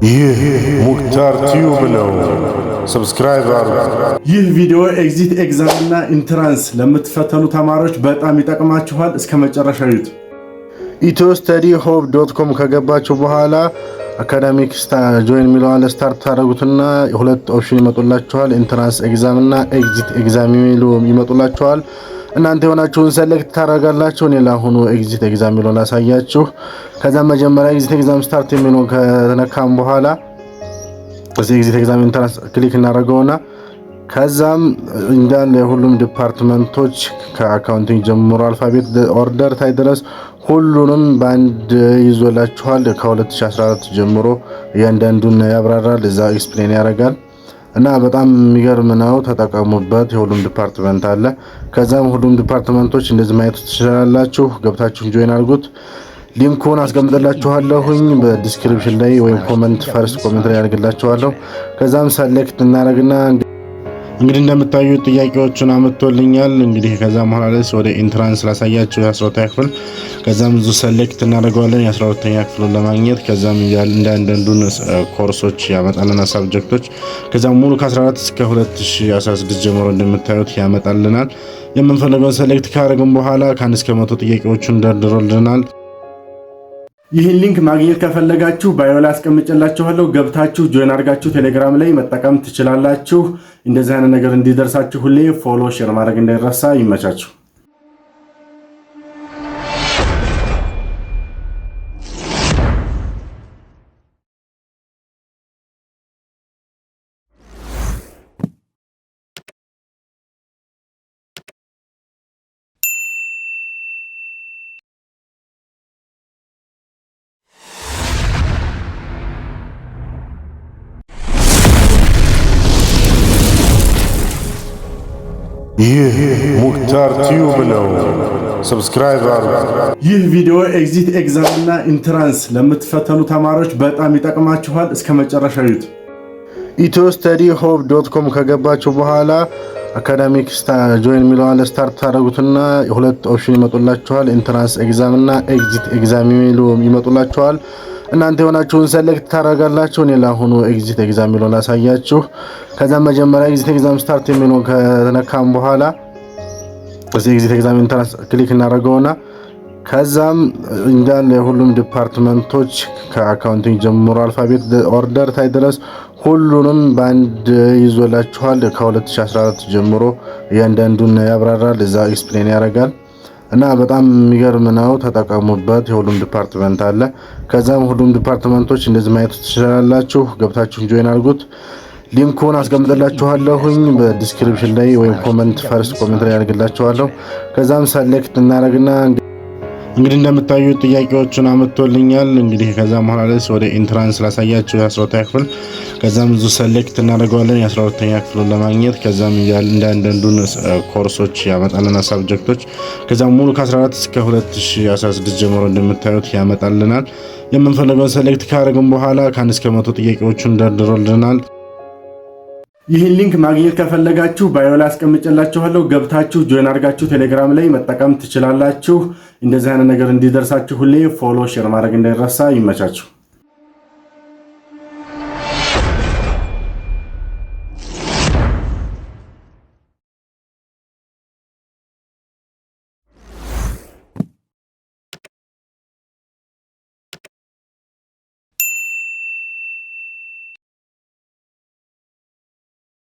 ይህ ሙክታር ቲዩብ ነው። Subscribe አድርጉ። ይህ ቪዲዮ exit exam እና entrance ለምትፈተኑ ተማሪዎች በጣም ይጠቅማችኋል። እስከ መጨረሻው እዩት። Ethio Study Hub dot com ከገባችሁ በኋላ academic join የሚለውን start ታደርጉትና ሁለት option ይመጡላችኋል። Entrance exam እና exit exam የሚሉ ይመጡላችኋል። እናንተ የሆናችሁን select ታደርጋላችሁ። እኔ ለአሁኑ exit exam የሚለውን ላሳያችሁ። ከዛም መጀመሪያ exit exam start የሚለውን ከነካም በኋላ እዚህ exit exam entrance click እናደርገውና ከዛም እንዳለ የሁሉም department ኦች ከ accounting ጀምሮ alphabet order ታይ ድረስ ሁሉንም በአንድ ይዞላችኋል። ከ2014 ጀምሮ እያንዳንዱን ያብራራል፣ እዛ explain ያደርጋል እና በጣም የሚገርም ነው። ተጠቀሙበት። የሁሉም department አለ። ከዛም ሁሉም department ኦች እንደዚህ ማየት ትችላላችሁ። ገብታችሁ join አድርጉት። Link ኡን አስቀምጥላችኋለሁኝ በ description ላይ ወይም comment first comment ላይ ያደርግላችኋለሁ። ከዛም select እናደርግና እንግዲህ እንደምታዩት ጥያቄዎቹን አምጥቶልኛል። እንግዲህ ከዛም በኋላ ላይ ወደ entrance ላሳያችሁ የ12ኛ ክፍል። ከዛም ብዙ select እናደርገዋለን የ12ኛ ክፍሉን ለማግኘት። ከዛም እንዳንዳንዱን ኮርሶች ያመጣልናል፣ subject ኦች። ከዛም ሙሉ ከ14 እስከ 2016 ጀምሮ እንደምታዩት ያመጣልናል። የምንፈልገውን select ካደረግን በኋላ ከ1 እስከ 100 ጥያቄዎቹን ደርድሮልናል። ይህን link ማግኘት ከፈለጋችሁ bio ላይ አስቀምጬላችኋለሁ። ገብታችሁ join አድርጋችሁ ቴሌግራም ላይ መጠቀም ትችላላችሁ። እንደዚህ አይነት ነገር እንዲደርሳችሁ ሁሌ follow፣ share ማድረግ እንዳይረሳ። ይመቻችሁ። ይህ ሙክታር ቲዩብ ነው። Subscribe አድርጉ። ይህ ቪዲዮ exit exam እና entrance ለምትፈተኑ ተማሪዎች በጣም ይጠቅማችኋል። እስከ መጨረሻው እዩት። Ethio Study Hub dot com ከገባችሁ በኋላ academic join የሚለውን start ታደርጉትና ሁለት option ይመጡላችኋል። Entrance exam እና exit exam የሚሉ ይመጡላችኋል። እናንተ የሆናችሁን select ታደርጋላችሁ። እኔ ለአሁኑ exit exam የሚለውን ላሳያችሁ። ከዛም መጀመሪያ exit exam start የሚለውን ከነካም በኋላ እዚህ exit exam entrance click እናደርገውና ከዛም እንዳለ የሁሉም department ኦች ከ accounting ጀምሮ alphabet order ታይ ድረስ ሁሉንም በአንድ ይዞላችኋል። ከ2014 ጀምሮ እያንዳንዱን ያብራራል፣ እዛ explain ያደርጋል እና በጣም የሚገርም ነው። ተጠቀሙበት። የሁሉም department አለ። ከዛም ሁሉም department ኦች እንደዚህ ማየት ትችላላችሁ። ገብታችሁ join አድርጉት። Link ኡን አስቀምጥላችኋለሁኝ በ description ላይ ወይም comment first comment ላይ ያደርግላችኋለሁ። ከዛም select እናደርግና እንግዲህ እንደምታዩት ጥያቄዎቹን አምጥቶልኛል። እንግዲህ ከዛም በኋላ ላይ ወደ entrance ላሳያችሁ የ12ኛ ክፍል። ከዛም ብዙ select እናደርገዋለን የ12ኛ ክፍሉን ለማግኘት። ከዛም እንዳንዳንዱን ኮርሶች ያመጣልናል፣ subject ኦች። ከዛም ሙሉ ከ14 እስከ 2016 ጀምሮ እንደምታዩት ያመጣልናል። የምንፈልገውን select ካደረግን በኋላ ከ1 እስከ 100 ጥያቄዎቹን ደርድሮልናል። ይህን link ማግኘት ከፈለጋችሁ bio ላይ አስቀምጬላችኋለሁ። ገብታችሁ join አድርጋችሁ ቴሌግራም ላይ መጠቀም ትችላላችሁ። እንደዚህ አይነት ነገር እንዲደርሳችሁ ሁሌ follow፣ share ማድረግ እንዳይረሳ። ይመቻችሁ።